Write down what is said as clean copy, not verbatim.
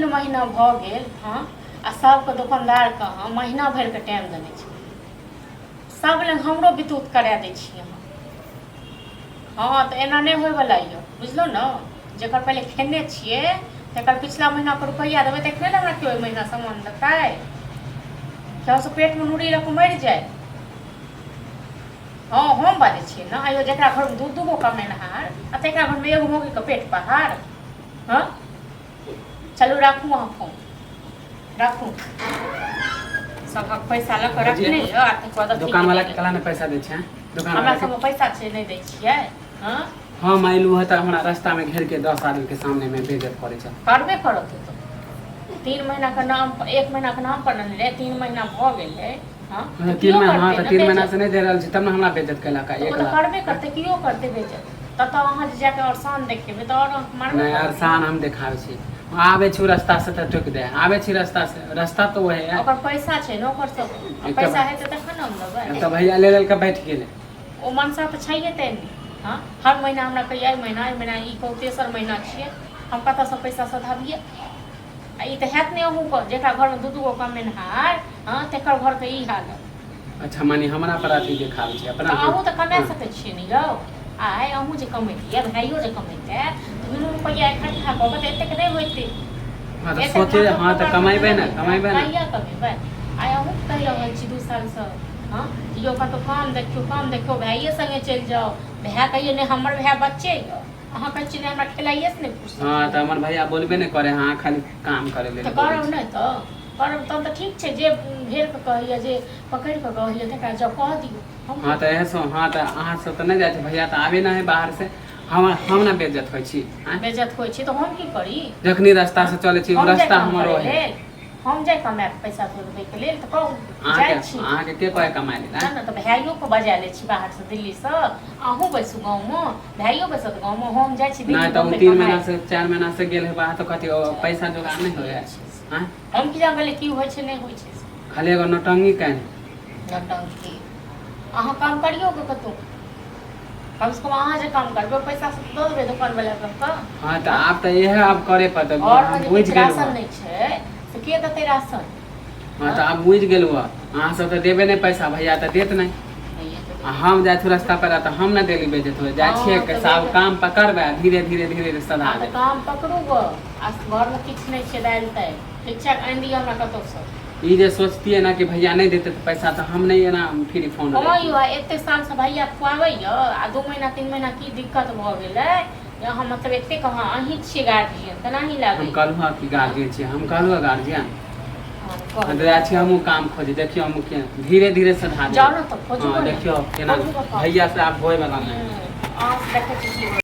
महीना भऽ गेल। हँ, आ सबके दोकानदारके हम महीना भरिके टाइम देने छी। सब लग हमरो बितूत करा दै छी अहाँ। हँ, तऽ एना नहि होइवला यऽ, बुझलहुँ ने? जकर पहिले खेने छियै तकर पिछला महीनाके रुपैआ देबै तखने ने हमरा केओ ओहि महीना सामान देतै। कि हमसभ पेटमे नूरी लऽ कऽ मरि जाय? हँ, हम बाजै छियै ने। आइयो जकरा घरमे दू दू गो कमेनहार आ तकरा घरमे एगो मौगीके पेट पहाड़। हँ, चलू, राखू अहाँ फोन राखू। सबहक पैसा लऽ कऽ रखने यऽ आ तकर बाद अथी दोकान वाला के के कला ने पैसा दै छै दोकान हमरा वाला के सबमे पैसा छै, नहि दै छियै। हँ। हम अयलहुँ हँ तऽ हमरा रास्ता में घेर के 10 आदमी के सामने में बेइज्जत करै छै। करबे करत ओ तऽ। 3 महीना के नाम पर, 1 महीना के नाम पर ने ले, 3 महीना भऽ गेलै। हँ, तऽ तीन कियो महीना, हाँ, करतै तऽ ने 3 महीना बेइज्जत? से नहि दे रहल छी तब ने हमरा बेइज्जत केलक। तऽ एक ओ तऽ लाख करबे करतै, कियो करतै बेइज्जत। ततऽ अहाँ जे जाके अरसान देखेबै तऽ आओर अहाँके मारबे नहि करत ने। अरसान हम देखाबै छी। आबै छी रास्ता से तऽ टोकि दे, आबै छी रास्ता से, रास्ता तऽ वही है। ओकर पैसा छै ने ओकर सब, आ एकटा पैसा हेतै तखन ने हम देबै। एकटा भैया ले लेलकै, बैठ गेलै। ओ मनसा तऽ छैहे तेहने। हँ, हर महीना हमरा कहैए, एहि महीना, एहि महीना। ई कहू, तेसर महीना छियै, हम कतऽसँ पैसा सधाबियै? आ ई तऽ हैत नहि अहूँके, जकरा घरमे दू दू गो कमेनहार, हँ, तकर घरके ई हालत। अच्छा, माने हमरा पर अथी देखाबै छै अपना। तऽ अहूँ तऽ कमा सकै छियै ने यौ? आइ अहूँ जे कमैतियै, भाइयो जे कमैतै, तऽ दुनू रुपैआ इकट्ठा कऽ कऽ तऽ एतेक नहि होइतै। हँ, तऽ एतेक सोचे माथो हँ, तऽ कपारमे कमेबै ने, नहि कमेबै ने। कहिया कमेबै? आइ अहूँ कहि रहल छी 2 सालसँ, हँ, यौ कतहु काम देखियौ, काम देखियौ, भाइये सङ्गे चलि जाउ। भाय कहियै, नहि, हमर भाय बच्चे यऽ। अहाँ कहै छियै, नहि, हमरा खेलाइएसँ नहि फुर्सत। हँ, तऽ हमर भैया बोलबे नहि करे, हँ, खाली काम करे लेल तऽ बोलै करब छै। नहि तऽ करब तहन तऽ ठीक छै। जे घेर कऽ कहैए, जे पकड़ि कऽ कहैए, तकरा जँ कह दियौ हम। हँ, तऽ एहसो, हँ, तऽ अहाँ सब तऽ नहि जाइ छै, भैया तऽ आबे नहि है बाहर से। हम ने बेइज्जत होइ छी, आँय? बेइज्जत होइ छी तऽ हम की करी? जखनी रास्ता से चलै छी, ओ हम जाय रास्ता काम हमर करै ओहे लेल, हम जाय कमाए कऽ पैसा जोड़बैके लेल तऽ कहू। अहाँके जाइ छी। अहाँके के कहै कमाय लेल? ना आँय? ने तऽ भाइयोके बजा लै छी बाहरसँ, दिल्लीसँ। अहूँ बैसू गाँवमे, भाइयो बैसत गाँवमे, हम जाइ छी नहि दिल्ली तऽ ओ बम्बई 3 कमाए। महीना से, 4 महीना से गेल है बाहर, तऽ कथी ओ पैसा जोगाड़ नहि होइ है, आँय? हम की जान गेलियै की होइ छै, नहि होइ छै से। खाली एगो नौटंकी केने। नौटंकी। अहाँ काम करियौ गे कतहु। कमसँ कम अहाँ जे काम करबै, ओहि पैसा से तऽ दऽ देबै दोकानवला सबके। हँ, तऽ आब तऽ इएह आब करे पड़तै। घरमे हम जे बुझि किछु गेलहुँ राशन हँ। नहि छै से के देतै राशन? हँ, तऽ आब बुझि गेलहुँ हँ। अहाँ सब तऽ देबै नहि पैसा, भैया तऽ देत नहि। आ हम जाइ छी रास्ता पर तऽ हम ने डेली बेइज्जत होइ जाइ छियै। हँ, तऽ सब बेइज्जत। काम पकड़बै आ धीरे धीरे धीरे धीरे सधा हँ, तऽ देबै। काम पकड़ू गो। आ घरमे किछु नहि छै, दालि तालि ठीक छै, आनि दिअ हमरा कतहुसँ। ई जे सोचतियै ने कि भैया नहि देतै तऽ पैसा, तऽ हम नहि एना फिर फोन हँ रखियै। यौ, एते सालसँ भैया खुआबैए आ 2 महीना 3 महीना की दिक्कत भऽ गेलै जे अहाँ मतलब एतेक अहाँ अहीँ छियै गार्जियन तेनाही हम लागैए। कहलहुँ हँ कि गार्जियन छियै? हम कहलहुँ हँ गार्जियन? हँ, हम कहलहुँ। तऽ जाइ छी हमहूँ काम खोजे। देखियौ, हमहूँ के धीरे धीरे सधा जाउ देबै। ने तऽ खोजबो हँ, ने। देखियौ केना खोजू कऽ। भैया से आब होय वाला नहि। अहाँ देखै छी की होइ।